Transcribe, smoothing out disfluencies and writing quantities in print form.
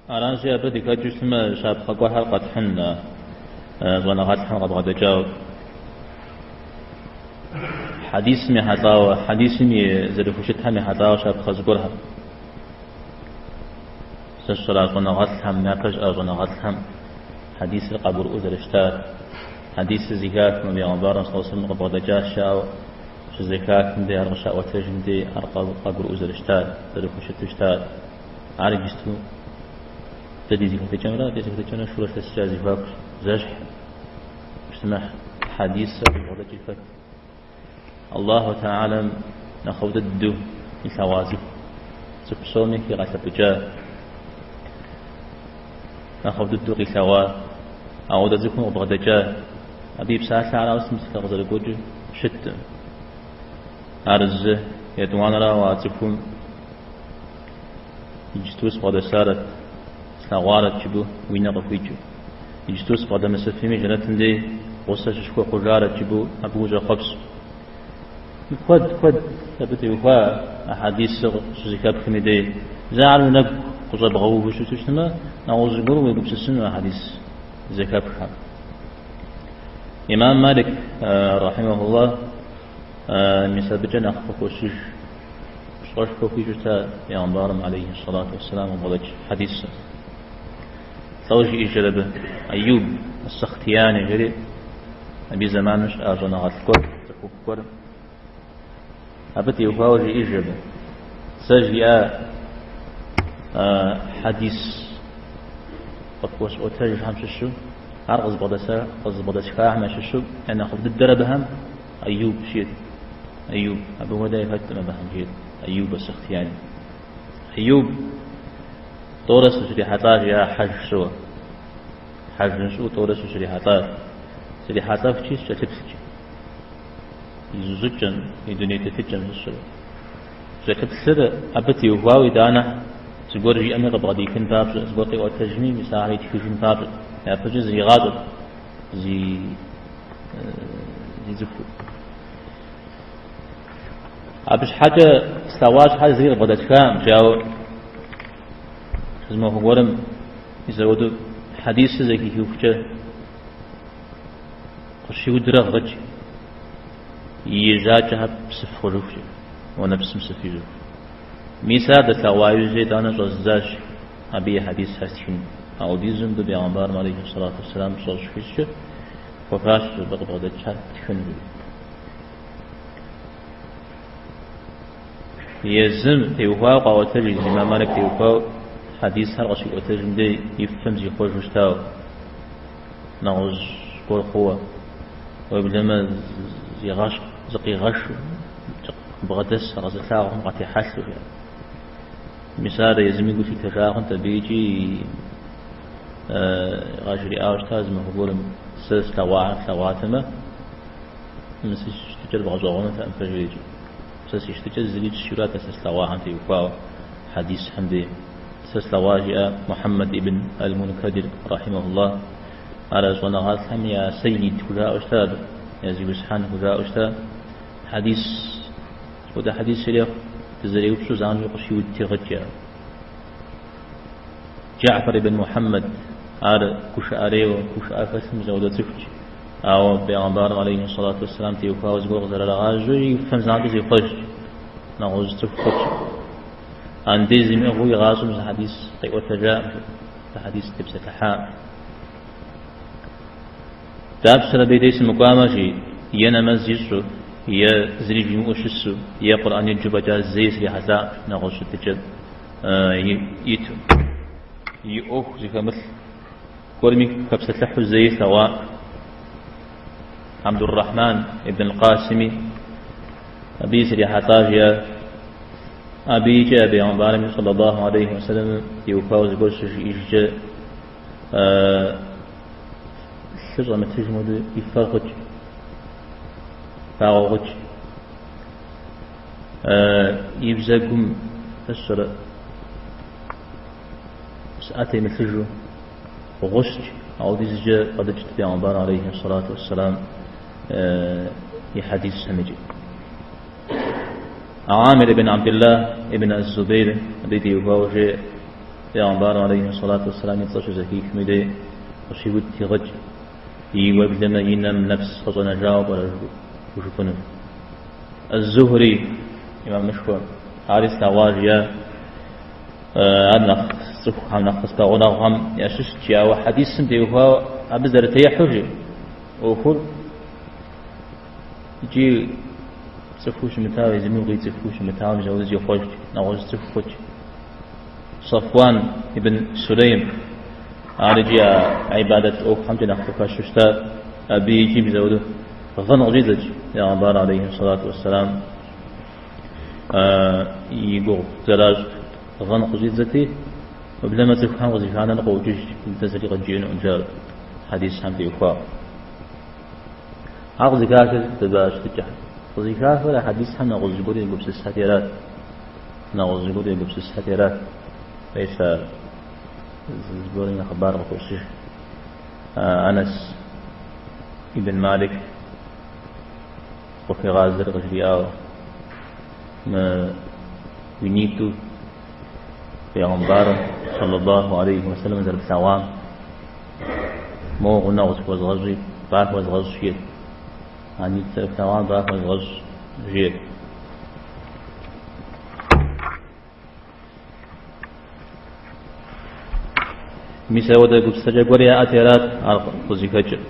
Аращи, абы дыхэкӏыу щытмэ, щапхъэ гуэрхэр къэтхьын щӏэныгъэлӏхэм къабгъэдэкӏауэ. Хьэдисым ехьэлӏауэ, хьэдисым и зэрыхущытхэм ехьэлӏауэ щапхъэ зыгуэрхэр. Сэ сщӏэрэ щӏэныгъэлӏхэм, япэ щыӏа щӏэныгъэлӏхэм хьэдисыр къагурыӏуэу зэрыщытар. Хьэдисыр зэхахмэ, бегъымбарым саллаллаху алейхи вассалам къыбгъэдэкӏащ жаӏэу щызэхахым дей, ар къыщаӏуэтэжым дей, ар къагурыӏуэу зэрыщытар, зэрыхущыту щытар. Ар иджысту дэ ди зэхэтыкӏэмрэ ди зэхэтыкӏэмрэ шурэ лъэскӏэ я зэхуакущ, зэщхькъым. Щытмэ, хьэдисыр къызыбгъэдэкӏыр хэт? Аллаху Тэхьэлам нэхъыфӏ дыдэу илъэгъуа цӏыху, цӏыху псоми хигъэлъэпӏыкӏа, нэхъыфӏ дыдэу къилъэгъуа, ауэдэ цӏыхум къыбгъэдэкӏа, абы и псалъэ арауэ сытым псалъэ къызэрыгуэкӏыу щыткъым. Ар зы етӏуанэрауэ а цӏыхум иджысту сыбгъэдэсарэт, слъэгъуарэт жыпӏэу уи нэ къыхуикӏыу. Иджысту сыбгъэдэмысыфми, жэнэтым дей гъусэ щысхуэхъужарэт жыпӏэу абы ущӏэхъуэпсу. Куэд, куэд абы теухуа а хьэдисыр щызэхэпхым и дей. Зэ ар уи нэгу къыщӏэбгъэувэу щыту щытмэ, нэгъуэщӏ зыгуэру уегупсысыну а хьэдис зэхэпххэм. Имам Малик, рахьимахуллах, мис абыкӏэ нэхъ къыхощыж. Пщӏэшхуэ хуищӏу щыта Бегъымбарым алейхи сэлату уэсселам къыбгъэдэкӏ хьэдисым. Лӏо жиӏэжыр абы, Айюб ас-Сахтияни жери, абы и зэманым щыӏа щӏэныгъэлӏ гуэр, цӏыхуфӏ гуэр. Абы теухуауэ жиӏэж абы. Сэ жиӏа хьэдис къыфхуэсӏуэтэжхэм щыщу, ар къызыбгъэдэсхахэм ящыщу я нэхъыфӏ дыдэр абыхэм Айюб жиӏэт. Айюб, абы хуэдэ яхэткъым абыхэм жиӏэт. Айюб ас-Сахтияни. Айюб тӏорэ сыщрихьэлӏа жиӏа хьэж сщӏыуэ. Хьэж сщӏыуэ тӏорэ сыщрихьэлӏащ. Срихьэлӏэхукӏи сыкӏэлъыплъкӏ. И зыщӏыкӏэм, и дуней тетыкӏэм сыщӏэрэ. Кӏэлъыплъыр абы теухуауэ итӏанэ зыгуэр жиӏэми къыбгъэдихын папщӏэ, зыгуэр къиӏуэтэжми, мис ахэр итхыжын папщӏэт. Япэкӏэ зригъащӏэт зи зи цӏыхур. Абы щхьэкӏэ слъэгъуа щхьэ зыри къыбгъэдэсхакъым, жауэ зы махуэ гуэрым мис апхуэдэу хьэдисыр зэхихыхукӏэ къыщиудрэ гъыкӏ и жьакӏэхэр псыф хъужыхукӏэ, уанэпсым псыф ищӏыху. Мис ар дэслъэгъуа иужькӏэ итӏанэ щӏэздзащ абы и хьэдисхэр стхын. Апхуэдизу мыбы бегъымбарым алейхи сэлату уэсселам пщӏэ щыхуищӏкӏэ, хуэфащэщ абы къыбгъэдэкӏхэр птхын жиӏэу. Езым теухуауэ къаӏуэтэж, Имам Малик теухуауэ хьэдисхэр къыщиӏуэтэжым дей и фэм зихъуэжу щытауэ, нэгъуэщӏ гуэр хъууэ, уеблэмэ зигъэщхъ, зыкъигъэшу, бгъэдэс къэзылъагъухэм къатехьэлъэу жиӏэ. Мис ар езыми гу лъитэжа хъунт абы икӏи къажриӏауэ щыта зы махуэ гуэрым, сэ слъэгъуахэр флъэгъуатэмэ, мы си щытыкӏэр бгъэщӏэгъуэнутэкъым фэ жери. Сэ си щытыкӏэр зыри тщурат сэ слъэгъуахэм теухуауэ хьэдисхэм дей. Сэ слъэгъуа жиӏа Мухьэммэд ибн аль-Мункадир, рахьимахуллах, ар щӏэныгъэлӏхэм я сэйид хужаӏэу щыта абы, я зиусхьэн хужаӏэу щыта хьэдис, сыт хуэдэ хьэдис ирехъу, дызэреупщӏу занщӏэу къыщиудти гъыкӏ жаӏэу. Джафэр ибн Мухьэммэд, ар гушыӏэрейуэ, гушыӏэ хэлъым мис ауэдэ цӏыхут. Ауэ бегъымбарым алейхи сэлату уэсселам теухуауэ зыгуэр къызэрырагъажьэу и фэм занщӏэу зихъуэжт, нэгъуэщӏ цӏыху хъут. Андез имыӏыгъыу и гъащӏэм зы хьэдис къиӏуэтэжакъым, зы хьэдис тепсэлъыхьакъым. Дапщэрэ абы и дей сымыкӏуамэ, жи, е нэмэз ищӏу, е зыри жимыӏэу щысу, е Къурӏэн еджэу фӏэкӏа зэи срихьэлӏакъым, нэгъуэщӏ щытыкӏэ иту. И ӏуэху зыхэмылъ гуэрми хэпсэлъыхьу зэи слъэгъуакъым. Абдуррахьман ибн аль-Къасими абыи срихьэлӏа жиӏа. Абы икӏи а бегъымбарым саллаллаху алейхи уэсэлэмым теухуауэ зыгуэр щыжиӏэжкӏэ лъы щӏэмытыжым хуэдэу и фэр хъукӏ, фагъуэ хъукӏ. И бзэгум сщӏэрэ псыӏэ темылъыжу гъущт, ауэдизкӏэ фӏэлӏыкӏт бегъымбар алейхи сэлату уэсселам и хьэдисхэм икӏи. Амир ибн Абдуллах ибн аз-Зубейр абы теухуауэ жеӏэ. Пегъэмбарым алейхи сэлату уэсселам и цӏэр щызэхихым и дей къыщиуд игъыкӏ, и уеблэмэ и нэм нэпс къыщӏэнэжауэ пӏэрэ жыпӏэну. Аз-Зухри, имамышхуэ, ари слъэгъуа жиӏа, ар нэхъ цӏыхухэм, нэхъ къыспэгъунэгъухэм ящыщт, жи, ауэ хьэдисым теухуауэ абы зэрытехьэу, жи, ӏуэхур икӏи цӏыхуу щымытауэ, езыми укъицӏыхуу щымытауэ, мис ауэдэ зихъуэжт, нэгъуэщӏ цӏыху хъут. Сафуан ибн Сулейм, ар икӏи а ибадэт ӏуэхухэмкӏэ нэхъ къыхэщу щыта, абы икӏи мис ауэдэу гъын къыщӏидзэкӏ, Пегъэмбар алейхи сэлату уэсселам и гугъу зэращӏ гъын къыщӏидзэти, уеблэмэ цӏыхухэм къызыханэр къоукӏыж, дэ зыри къыджиӏэнукъым, жаӏэр хьэдисхэм теухуауэ. Ар къызыхахыр сыт абы а щытыкӏэхэр? Къызыхахыр а хьэдисхэм нэгъуэщӏ зыгуэр егупсысхэти арат. Нэгъуэщӏ зыгуэр егупсысхэти арат. Мис а зыгуэрым и хъыбар къыхощыж. Анэс ибн Малик къыхуигъазэр къыжриӏауэ, мы уи нитӏу Пегъэмбарым, саллаллаху алейхи уэсэлэм, зэрыплъэгъуам, Моуэ гъунэгъу зыхуэзгъэщӏи, ба хуэзгъэщӏ, жиӏэт. А нитӏ зэрыплъэгъуам ба хуэзгъэщӏ, жиӏэт. Мис ауэдэ гупсысэкӏэ гуэр яӏэти арат ар къызыхэкӏыр.